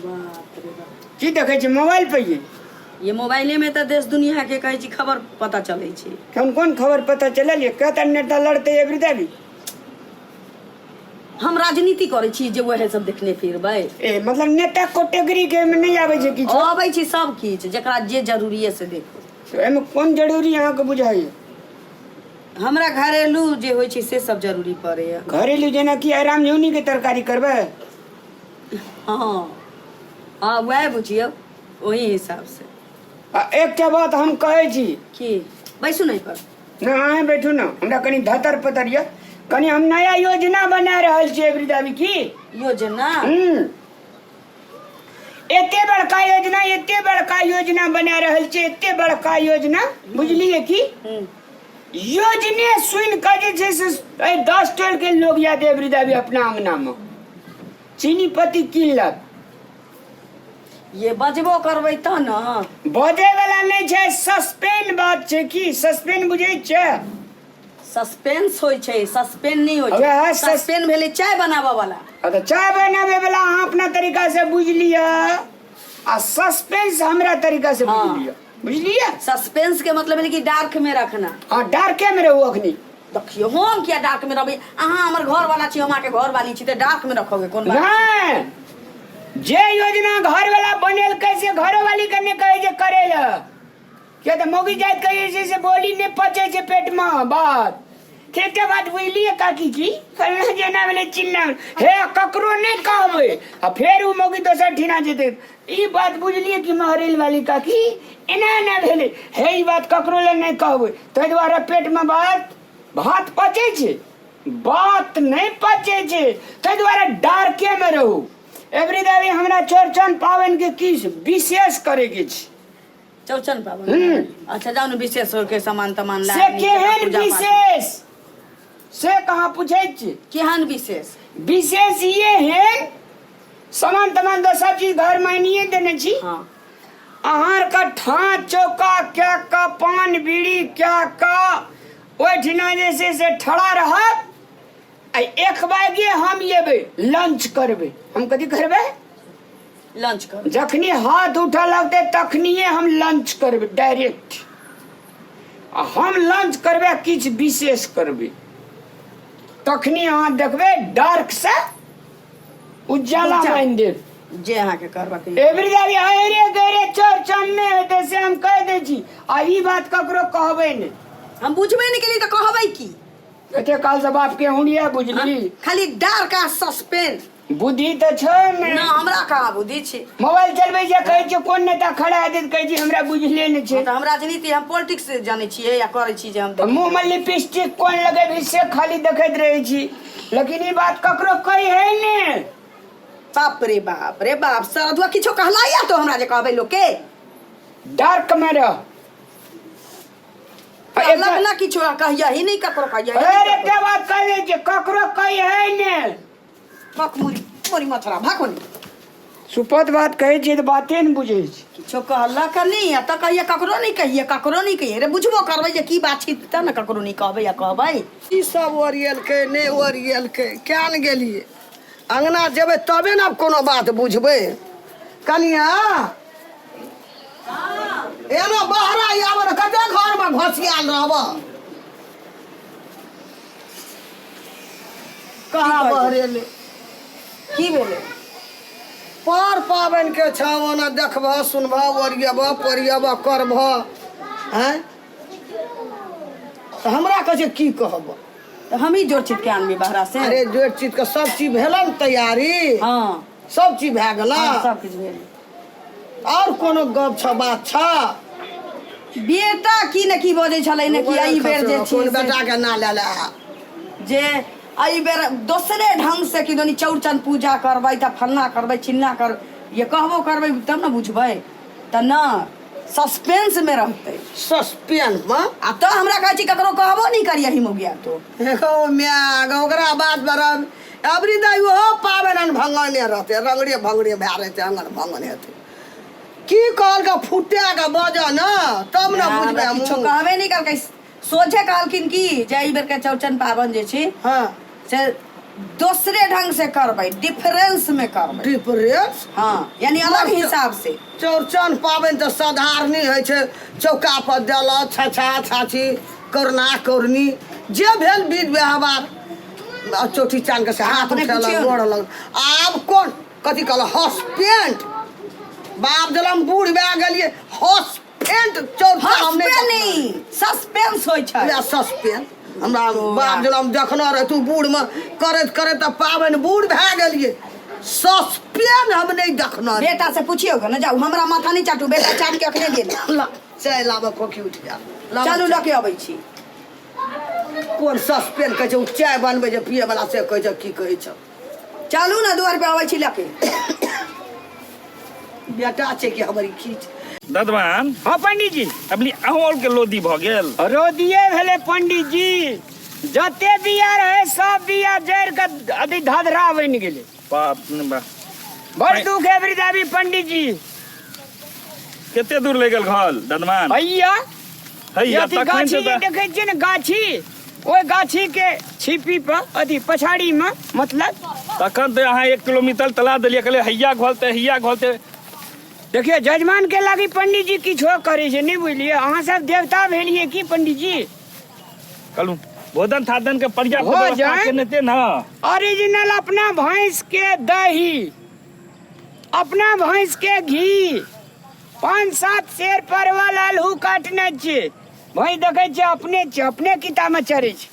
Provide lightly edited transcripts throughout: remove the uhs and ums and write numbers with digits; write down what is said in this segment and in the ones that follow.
बाप रे बाप। की देखै छी मोबाइल पर ये? ये मोबाइले में तऽ देश दुनिया के कहै छी खबर पता चलै छै। कोन कोन खबर पता चलल ये? कत नेता लड़ते ये वृद्धा भी? हम राजनीति करै छी जे वएह सब देखने फिरबै। ए मतलब नेता कैटेगरी के में नहीं आबै छै किछु? अबै छै सब किछु, जकरा जे जरूरी है से देखू। तो एहिमे कोन जरूरी अहाँके बुझाइए? हमरा घरेलू जे होइ छै से सब जरूरी पड़ैए। घरेलू जेना कि आराम झुनी के तरकारी करबै? हँ हँ, वएह बुझियौ, ओही हिसाबसँ। आ एकटा बात हम कहै छी। की? बैसू नहि पर। ना, अहें बैठू ने, हमरा कनि धतर पतर यऽ, कनि हम नया योजना बना रहल छियै वृद्धावी की। योजना? एते बड़का योजना, एते बड़का योजना बना रहल छियै, एते बड़का योजना, बुझलियै की? योजने सुनि कऽ जे छै से एहि 10 टोल के लोग याद वृद्धावी अपना अंगना मे चीनी पत्ती कीनलक। ये बजबो करबै तऽ ने। बजै वाला नहि छै, सस्पेंड बात छै। की सस्पेंड बुझै छै? सस्पेंस होइ छै, सस्पेंड नहि होइ अबे छै। हाँ, सस्पेंड भेलै चाय बनाबऽ वाला। आ तऽ चाय बनाबै वाला अहाँ अपना तरीका से बुझि लिअ आ सस्पेंस हमरा तरीका से बुझि लिअ, बुझलियै? सस्पेंस के मतलब भेलै कि डार्क में रखना। हँ, डार्के मे रहू अखनी। देखियौ, हम किया डार्क में रहबै? अहाँ हमर घर वाला छी, हम अहाँके घर वाली छी, तऽ डार्क में रखोगे कोन बात? नहि, जे योजना घर वाला बनेलकै से घरो वाली के नहि कहै छै करै लए, किया तऽ मौगी जाइत कहै छै से बोली नहि पचै छै पेट मे बात। एकटा बात बुझलियै काकी की फलना जेना भेलै चिन्ना हे, ककरो नहि कहबै, आ फेर ओ मौगी दोसर ठिना जेतै। ई बात बुझलियै कि महरेल वाली काकी एना एना भेलै हे, ई बात ककरो लए नहि कहबै, ताहि दुआरे पेटमे बात भात पचै छै, बात नहि पचै छै, ताहि दुआरे डार्केमे रहू। एवरी दादी, हमरा चौरचन पाबनिके की विशेष करैके छै। चौरचन पाबनि? अच्छा, जाउ ने, विशेष के सामान तमान ला से नीक जकाँ केहन पूजा पाठ। विशेष से कहाँ पूछै छी? केहन विशेष? विशेष ये है, सामान तमान तऽ सब चीज घर में आनिए देने छी। अहाँ के ठाँ चौका क्या का पान बीड़ी क्या का ओहिठिना जे छै से ठड़ा रहब आ 1 बजे हम एबै, लंच करबै। हम कथी करबै? लंच कर। जखनी हाथ उठऽ लगतै तखनिए हम लंच करबै डायरेक्ट, आ हम लंच करबै, किछु विशेष करबै, तखनी अहाँ देखबै डार्क से उजाला उजाला। मानि देब। जे अहाँके करबाक ये। एवरी दादी, अरे गरे चौरचन नहि हेतै से हम कहि दै छी, आ ई बात ककरो कहबै नहि। हम बुझबे नहि केलियै तऽ कहबै की? एते काल से बाप के हुंडिया बुझली। खाली डार्क आ सस्पेंस। बुद्धि तऽ छै ने? ना, हमरा कहाँ बुद्धि छै। मोबाइल चलबै छै, कहै छै कोन नेता खड़ा हेतै, तऽ कहै छै हमरा बुझले नहि छै। तऽ हम राजनीति, हम पॉलिटिक्स जानै छियै या करै छी जे हम तऽ मुँह मे लिपस्टिक कोन लगेबही से खाली देखैत रहै छी, लेकिन ई बात ककरो कही है ने। बाप रे बाप रे बाप, सरदुआ किछो कहलाइया तो हमरा जे कहबै लोक के? डार्क में रह। कहलक ना किछो, कहिया ही नहीं ककरो, कहिया ही अरे नहीं ककरो। एकटा बात कह दै छियै, ककरो कही है ने। भक मुरी मुरी मथुरा भक मुरी। सुपत बात कहै छियै तऽ बाते ने बुझै छै। किछो कहलक नहीं आ तऽ कहिए ककरो नहीं, कहिए ककरो नहीं कहिए। रे, बुझबो करबै जे की बात छै तब ने ककरो नहीं कहबै या कहबै। की सब ओरियलकै नहि ओरियलकै, क्या ने गेलियै। अङ्गना जेबै तबे ने आब कोनो बात बुझबै। कनिया, एना बहरा आब ने, कते घरमे घोसियाल रहब? कहाँ बहरेले? की भेलै? पर पाबनि के छौ, ओना देखबह सुनबह ओरियबह पोरियबह करबह, आँय? तऽ हमरा कहै छै की कहब? तऽ हमही जोर चित के आनबी बहरा से? अरे, जोड़ चीज के सब चीज भेल ने तैयारी? हाँ। सब चीज भए गेल? हाँ, सब किछु भेल। और कोनो गप छ, बात छ? बेटा की ने की बजै छलै ने कि एहि बेर जे छी कोन से- बेटा के ना ले ले? जे एहि बेर दोसरे ढंग से कि दोनी चौरचन पूजा करबै तऽ फल्ना करबै चिल्ना कर, ये कहबो करबै तब ने बुझबै, तऽ न सस्पेंस में रहतै। सस्पेंस में। आ तऽ हमरा कहै छी ककरो कहबो नहि करियही मौगिया तो। ओ म्या गो, ओकरा बात पर अबरी दाइ ओहो पाबनि अन भंगने रहतै, रंगड़े भंगड़े भए रहतै, अंगन भंगन हेतै। की कहलकै? फुटे के बजऽ ने तब ने बुझबै। हमरा किछो हमहूँ कहबे नहि करकै, सोझे कहलखिन कि जे एहि बेर के चौरचन पाबनि जे छै से दोसरे ढंग से करबै, डिफरेंस में करबै। डिफरेंस? हाँ, यानी अलग हिसाब से। चौरचन पाबनि तऽ साधारणी होइ छै, चौका पर देलक छछा छाछी करुणा करुणी जे भेल विध व्यवहार, आ चौठी चाँद के से हाथ अपने उठेलक पुछियौ ने। गोड़ लग। आब कोन कथी कहलक हॉस्पेंट, बाप जलम बूढ़ भए गेलियै, हॉस्पेंट चौरचन हम नहि हॉस्पेंस नहीं, सस्पेंस होइ छै। वएह सस्पेंस हमरा बाप जलम देखने रहे तू बूढ़मे करैत करैत तऽ पाबनि बूढ़ भए गेलियै, सस्पेंस हम नहि देखने रही। बेटा से पूछियौ ने, जाउ हमरा माथा नहीं चाटू, बेटा चाट के अखने गेल। ला चाय लाबऽ, खोखी उठि गेल। चलू लऽ के अबै छी। कोन सस्पेंस कहै छै? ओ चाय बनबै छै पियै वाला से कहै छै, की कहै छै? चलू ने, दुआर पे अबै छी लऽ के। बेटा छै कि हमर ई खींच ददवान। हाँ पंडित जी। अबली अहूँ और के लोदी भऽ गेल? रोदिए भेलै पंडित जी, जते बिया रहे सब बिया जरि के अथी धधरा बनि गेलै। बाप रे बाप। बड़ दुख है वृद्धावी पंडित जी। कते दूर ले गेल घर ददमान? भैया हैया अथी तखन गाछी से जे तऽ देखै छियै ने गाछी, ओहि गाछी के छिपी पर अथी पछाड़ी में मतलब। तखन तऽ अहाँ 1 किलोमीटर तला देलियै, कहलियै हैया घोलते हैया घोलते। देखियौ जजमान के लागी पंडित जी किछो करै छै, नहि बुझलियै? अहाँ सब देवता भेलियै की पंडित जी? कहलहुँ भोजन थादन के पर्याप्त भोजन? व्यवस्था केने ते न। ओरिजिनल अपना भैंस के दही, अपना भैंस के घी, 5-7 सेर परवल आलू काटने छियै। भैंस देखै छियै अपने छियै, अपने किताब में चढ़ै छै।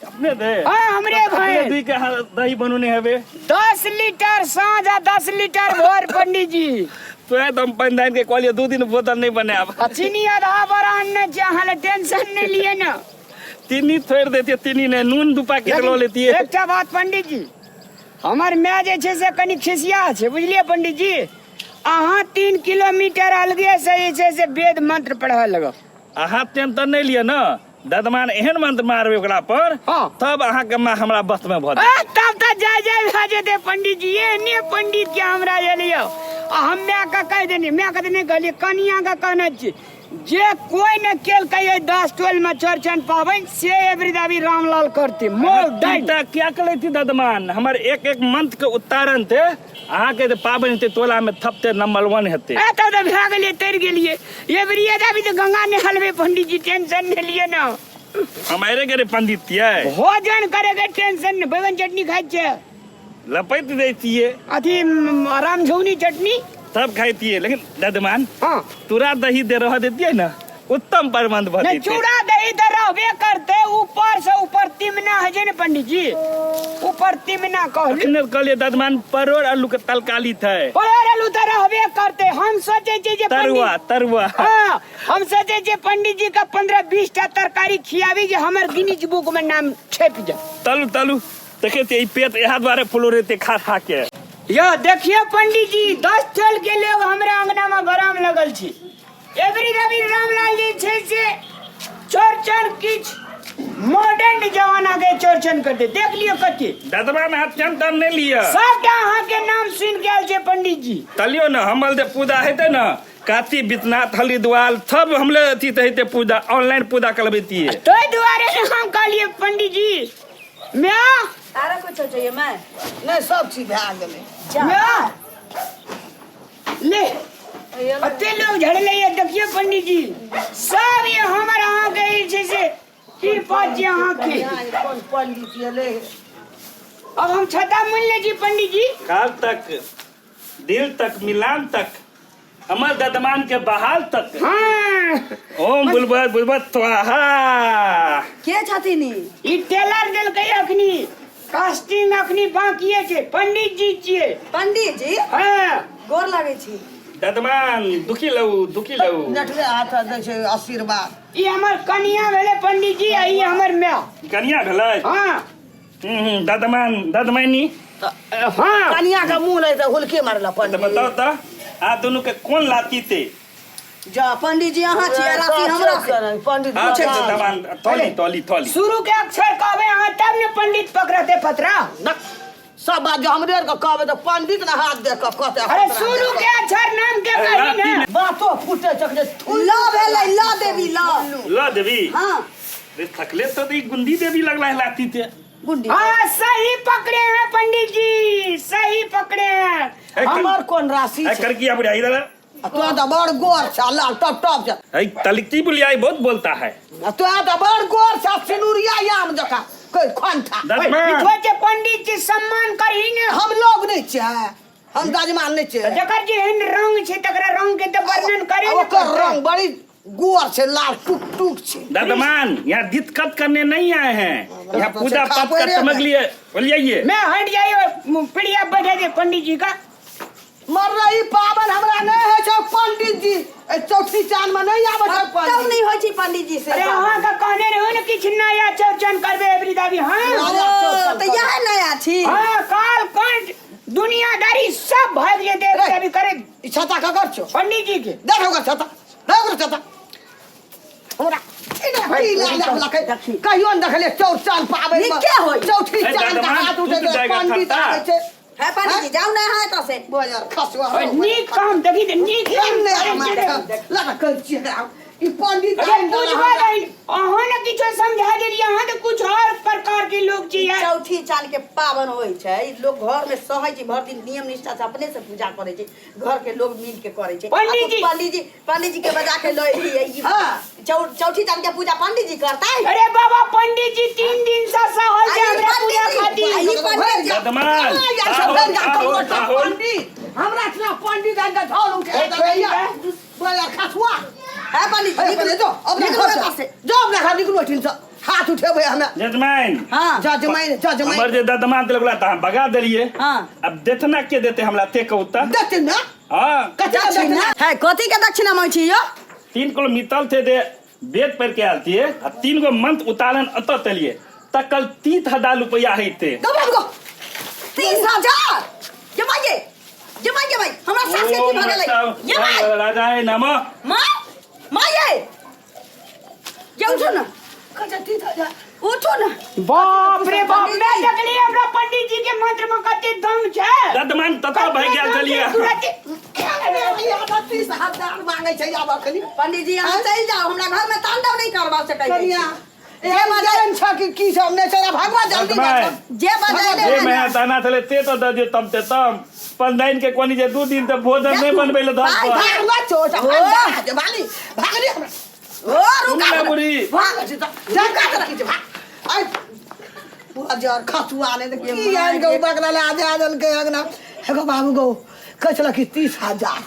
अपने दे? हाँ, हमरे अपने भैंस। दुई के अहाँ दही बनौने हेबे। 10 लीटर साँझ आ 10 लीटर भोर पंडित जी। तो एकदम पानि धानि के कहलियै 2 दिन बोतल नहीं बनायब। आ चीनी आधा बड़ा आनने छियै, अहाँ लए टेंशन नहीं लिए न। चीनी थोड़ि देतियै, चीनी नहि, नून 2 पैकेट लऽ लेतियै। एकटा बात पंडित जी, हमर माय जे छै से कनि खिसिया छै, बुझलियै पंडित जी? अहाँ 3 किलोमीटर अलगे से जे छै से वेद मंत्र पढ़ऽ लगब। अहाँ टेंशन नहि लिअ ने ददमान, एहन मंत्र मारबै ओकरा पर। हाँ। तब अहाँके माँ हमरा बस में भऽ आ, तब तऽ जय जय भए जेतै पंडित जी। एहने पंडित के हमरा एलियो आ हम माय के कहि देनी, माय के तऽ नहि कहलियै, कनिया के कहने छी जे कोई ने केलकै एहि 10 टोल में चौरचन पाबनि से एबरी दाबी रामलाल करते मोर डाइन। चिंता क्या करै थी ददमान, हमर एक एक मंत्र के उच्चारण थे अहाँके जे पाबनि हेतै टोला में थपते नंबर 1 हेतै। ए तब तऽ भए गेलियै, तैर गेलियै। एबरी दाबी तऽ गंगा नहलबै पंडित जी, टेंशन नहि लिअ ने। हमारे के रे पंडित छियै। भोजन करे के टेंशन नहि, बैगन चटनी खाइ छियै? लपैत दैतियै। अथी रामझौनी चटनी सब खाइतियै, लेकिन ददमान हाँ चूड़ा दही दे रह देतियै ने, उत्तम प्रबंध भऽ नहीं जैतै। चूड़ा दही तऽ रहबे करते, ऊपर से ऊपर तिमना होइ छै ने पंडित जी, ऊपर तिमना कहली। अखने कहलियै ददमान परोड़ आलू के तरकारी थे। परोड़ आलू तऽ रहबे करते। हम सोचै छियै जे तरुआ पंडित तरुआ। हाँ, हम सोचै छियै पंडित जी के 15-20 टा तरकारी खियाबी जे हमर गिनीज बुक में नाम छपि जाय। तलू तलू देखै छियै ई पेट इएह दुआरे फुलोरेतै खा खा के। यो देखियो पंडित जी, 10 टोल के लोग हमरा अंगना में बराम लगल छी। एवरी रवि रामलाल जी छै से चौरचन किछ मॉडर्न जमाना के चौरचन करते, देख लियो कथी। ददवा में हाथ चन तन नहीं लिअ। सबटा अहाँ के नाम सुन के आयल छै पंडित जी। तलियो ने हमल जे पूजा हेतै ने काती विश्वनाथ हरिद्वार सब हमले अथी से हेतै पूजा, ऑनलाइन पूजा करबैतियै। ताहि दुआरे ने हम कहलियै पंडित जी म्या। आरो कुछो चाहिए मैं? नहि, सब चीज भए गेलै। म्या ले अते लोग झड़ले ये देखियो पंडित जी, सब ये हमर अहाँ के जे छै से की बात जे अहाँ के। कोन पंडित एलै? अब हम छता मुनि ले छी पंडित जी। काल तक दिल तक मिलान तक हमर ददमान के बहाल तक। हाँ। ओम बुलबत बुलबत स्वाहा। के छथिन ई? ई टेलर देलकै अखनी, कास्टिंग अखनी बाकिए छै, पंडित जी छियै। पंडित जी? हाँ। गोर लागै छी। ददमान दुखी लऊ दुखी लऊ। नटवे हाथ दै छै आशीर्वाद। ई हमर कनिया भेलै पंडित जी आ ई हमर my. कनिया भेलै? हाँ। ददमान ददमैनी। हाँ। कनिया के मुंह लै तऽ हुलकी मारला तऽ पंडित। बताउ तऽ आ दुनू के कोन लाती ते? जा पंडित जी अहाँ छियै राति हमरा से। पंडित अच्छा ददमान थली थली थली। शुरू के अक्षर कहबै अहाँ तब ने पंडित पकड़ते पतरा। सब बात जो हमरे आर के कहबै तऽ पंडित ने हाथ दे कऽ कहतै। अरे शुरू के अक्षर नाम के कही ने। बातो फूटे चकले ल भेलै ल देवी ल। ल देवी। हाँ। रे थकले तो ई गुंदी देवी लगला है लाती ते। गुंडी हाँ सही पकड़े हैं पंडित जी, सही पकड़े हैं। ए, हमर कोन राशि ए छै? करकिया बुढ़िया इधर आ। आ तोरा तऽ बड़ गोर छ, लाल टप टप छ। ए तलकी बुढ़िया बहुत बोलता है। आ तोरा तऽ बड़ गोर छ, सिनुरिया याम जकाँ कोई खंठा। ददमान। इथो के पंडित जी सम्मान करही ने। हम लोग नहीं छियै, हम दाजमान नहीं छियै। जकर जेहन रंग छै तकरा रंग के तऽ वर्णन करे आ ने ओकर पड़तै। रंग बड़ी गोर छै, लाल टुक टुक छै। ददमान यहाँ दिक्कत करने नहीं आए हैं, यहाँ पूजा पाठ का खापरे समझ लिए, बोलिए। मैं हट जाइयो, पीढ़िया बैठे दे पंडित जी का। मर रही पावन हमरा नहीं है छै पंडित जी, ए चौथी चांद में नहीं आबै छै तब पंडित। नहीं होइ छै पंडित जी से। अरे अहाँ का कहने रहो ने किछु नया चौचन करबे एबरी दाबी। हाँ ओ, तऽ इएह नया छी। हाँ, काल कंठ दुनियादारी सब भाग जेते एबरी दाबी करे। ई छता ककर छौ? पंडित जी के। देख ओकर छता, देख ओकर छता। हमरा एना की लाल लाल लखै। कहियो ने देखलियै चौरचन पाबनि मे। नीके होइ। चौठी ए, चाँद के दादमान, हाथ उठै टूट छै, जाएगा पंडित छत्ता। आबै छै। है पंडित जी, जाउ ने अहाँ एतऽ से। बोजर खसुआ। और नीक काम देखी तऽ नीक काम नहि करै हमरा छै रे। लगा कहै छियै एकरा। ई पंडित अरे आनि देला बुझबा हमरा। नहीं, अहाँ ने किछो समझा देलियै, अहाँ तऽ कुछ और प्रकार के लोग छी यार। चौथी चाँद के पावन होइ छै, लोग घर में सहै छै भरि दिन नियम निष्ठा से, अपने से पूजा करै छै, घर के लोग मिल के करै छै। पंडित आ तू जी। पंडित जी, पंडित जी के बजा के लऽ एलियै ई। हाँ। चौठी चाँद के पूजा पंडित जी करतै? अरे बाबा पंडित जी 3 दिन से सहल छै आ ई हमरा पूजा पंडित जी, खातिर। आ ई पंडित जी। ददमान, आ, यार, सब ताहुल, गंगा ताहुल, कमर ताहुल। पंडित हमरा इतना पंडित आनि कऽ झोल उठा ए, देलकै। छोड़ि बोला खसुआ। है पंडित जी, ए, निकलू। जो अपना निकलू घर से। एतऽ से। जो अपना घर निकलू एठिन से, हाथ उठेबै हमे। जजमान। हाँ। जजमाइन जजमाइन। हमर जे ददमान देलक तऽ हम भगा देलियै। हाँ। अब देखना के देते हमरा ते कहू तऽ। देते ना। हाँ। कथी के दक्षिणा? दक्षिणा? है कथी के दक्षिणा मांगै छी यो? 3 किलो मितल थे दे वेद पढ़ के आयल थिए आ 3 गो मंत्र उतारन अतऽ तेलिए तऽ कल 30,000 रुपया हेतै। दबा दबा। 30,000? ये भाई ये, ये भाई ये भाई, हमरा सास के की भऽ गेलै? ये भाई। राजा है नमः। माँ, माँ ये। ये उठो ना। कथी 30,000? उठो ना। बाप रे बाप, मैं देखली हमरा पंडित जी के मंत्र में कते दम छै। ददमान ततऽ भए गेल छलियै। 30,000 मांगै छै आब अखनी। पंडित जी अहाँ चलि जाउ, हमरा घर में तांडव नहीं करवा सकै छी। कनिया, एहन जान छ कि की सब नहि छै, भगवा जल्दी ददमान। बाजू। जे बजैले जे है मैं ना। ताना छलै ते तऽ दऽ दियौ तम ते तम। पंदाइन के कोनी जे 2 दिन तऽ भोजन नहि बनबै लए धर भाइ, पर। भाग ना चोट, भाग जा, भाग भाग रे हमरा। ओ रुका। सुन ले बुढ़ी। भाग जा, जा का की भाग। आइ बुआ खसुआ ने की आनि गौ बकरा ले आजा देलकै अंगना। हे गो बाबू गौ, कहै छल कि 30,000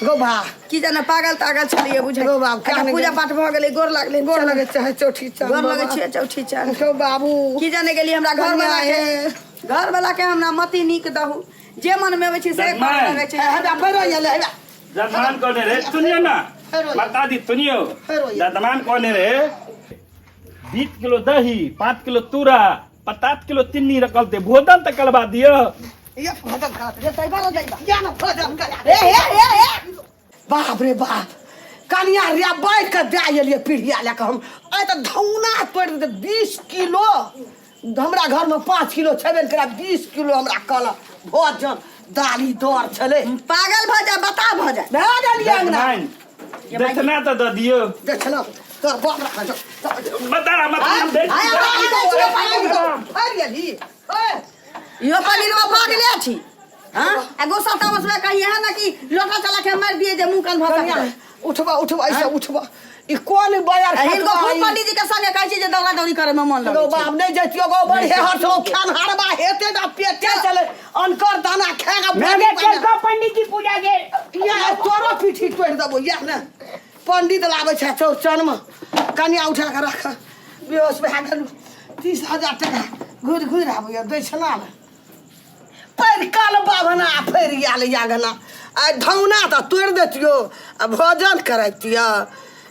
गौ बा। की जाने पागल तागल छलियै बुझै। गौ बाबू, अच्छा, पूजा पाठ भऽ गेलै, गोर लागलै। गोर लगै छै चौठी चाँद। गोर लगै छियै चौठी चाँद। गौ बाबू। की जाने गेलियै हमरा घर वाला के, कनिया घर वाला के हमरा मति नीक दहु, जे मन में अबै छै से करे ददमान। लगै छै। हे फेरो ये ले। ददमान कोने रे सुनियो ना फेरो ये। माता दी सुनियो। फेरो ये। ददमान कोने रे 20 किलो दही, 5 किलो तूरा, 50 किलो चिन्नी रखल थे, भोजन तऽ करवा दियो। ये भजन करत जे तैबा रो जाइबा। या ना भजन कर। ए हे हे हे। बाप रे बाप, कनिया रे बैठ के दए एलियै पीढ़िया लए कऽ हम। आइ तऽ धौना तोड़ि देतै। 20 किलो हमरा घरमे 5 किलो छेबे ने करै, 20 किलो हमरा कहलक भोजन दाली दर छलै। पागल भऽ जाय, बता भऽ जाय। भए गेलियै अंगना। ददमान देखना तऽ दऽ दियो। देखलहुँ तोर बाप रखा छौ। बता रहा मत हम देख। आइ हमरा की कहै छियै पागल? इहो पनीरवा पागले छी। हाँ? आ गुस्सा तामस में कहीं है ना कि लोटा चला के मार दिए जे मुंह कान भऽ कनिया सकलै। उठबा उठबा ऐसे उठबा, ई कोन बयर आ हिनको खतवा खूब ई? पंडित जी के संगे कहै छी जे दौड़ा दौड़ी करे में मन गौ लगै छै। बाप नहीं जैतियो गौ, बड़ हे हर सौ खान हारबा हेते ना पेटे चले अनकर दाना खाएगा। मैं गे चल को पंडित जी पूजा के। या तोरो पीठी तोड़ देबो या ने पंडित लाबै छै चौरचन में। कनिया उठा के रख, बेहोश भए गेलू। 30,000 टका घुरि घुरि आबैया दै छला ने पैर काल बाभना फेर आयल यागना। आइ धौना तऽ तोड़ि देतियो आ भोजन करैतियो।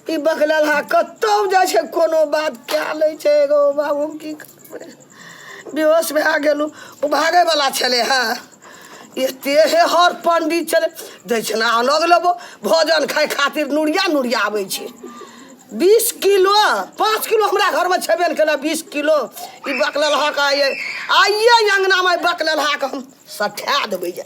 ई बकलेल हा कतौ जाइ छै, कोनो बात कए लै छै। एगो बाबू हम की करबै, बेहोश भए गेलहुँ। ओ भागैवला छलै हँ, एते हे हर पंडित छलै दै छलै अलग लेबो भोजन खाय खातिर नुरिया नुरिया आबै छै। 20 किलो 5 किलो हमरा घरमे छेबे ने केलै 20 किलो। ई बकलेलहा के आइए आइए अङ्गनामे बकलेलहा के हम सठा देबै जे।